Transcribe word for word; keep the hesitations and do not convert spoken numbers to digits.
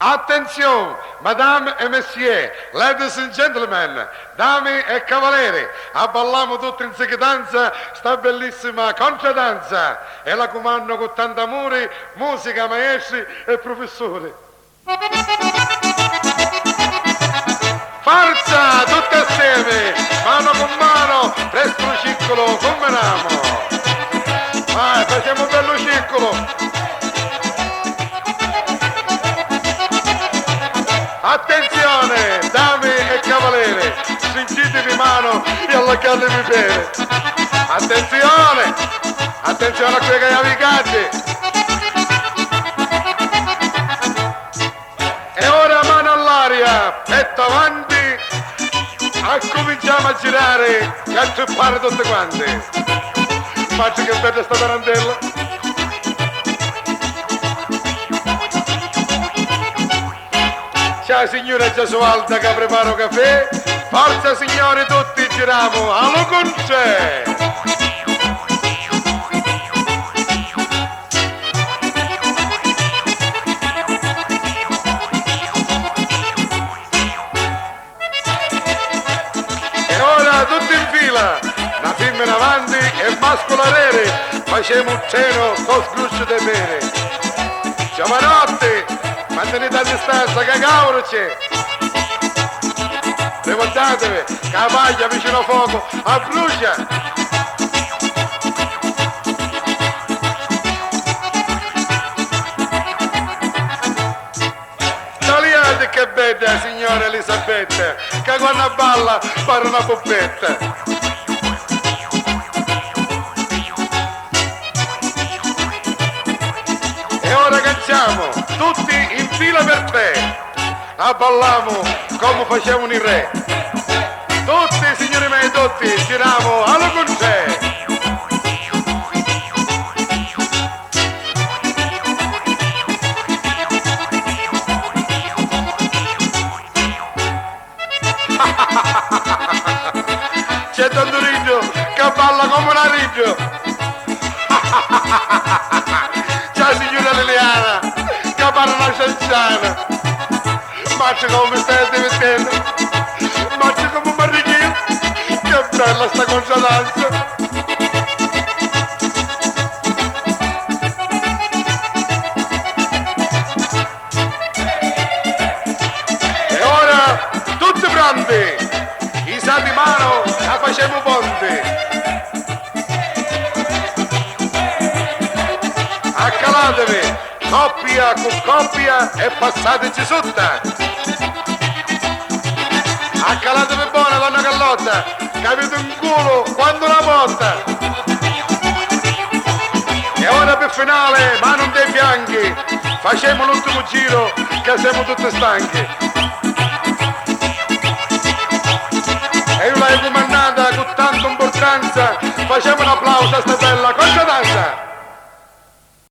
Attenzione, madame et messieurs, ladies and gentlemen, dami e cavaleri, abballamu tutti in sichitanza sta bellissima contradanza e la cumannu cu tant'amuri, musica, maestri e prufissuri. Forza, tutti assieme, mano con mano, prestu lu circolo, combinamo. Vai, facciamo un bello circolo. Attenzione, dame e cavaliere, stringitevi mano e allaccatevi bene. Attenzione, attenzione a quei che avete i gaddi. E ora mano all'aria, petto avanti, accuminciamo a girare e a trippare tutti quanti. Faccio che bella sta tarantella. C'è la signora Gesualda che prepara un caffè. Forza signori tutti, giriamo a lu cuntè! E ora tutti in fila, na fimmina avanti e masculu arreri, facemu un trenu co sgruciu de peri. Giovanotti, manteniti a distanza, ca cauru c'è! Ricordatevi ca a paglia vicino o focu abbrucia! Taliati che bedda signora Elisabetta, ca quannu abballa pari na puppetta. E ora canciamo, tutti in fila per tre, abballamu comu facevunu i re. Tutti, signori mei, tutti, giramu a lu cuntrè. C'è Don Turiddu ca balla comu un ariddu. C'è la signura Liliana ca parla na cianciana. Matri comu mi stai divertennu. Matri comu m'arrichinu. Che bella sta contradanza. E ora tutti pronti, isati manu ca facemu ponti. Accalatevi coppia cu coppia e passateci sutta. Accalatevi bona, donna Carlotta, ca aviti un culu quantu na botta! E ora pi finali, manu nta i fianchi, facemu l'ultimu giru ca semu tutti stanchi. E iu l'haiu cumannata cu tantu mpurtanza,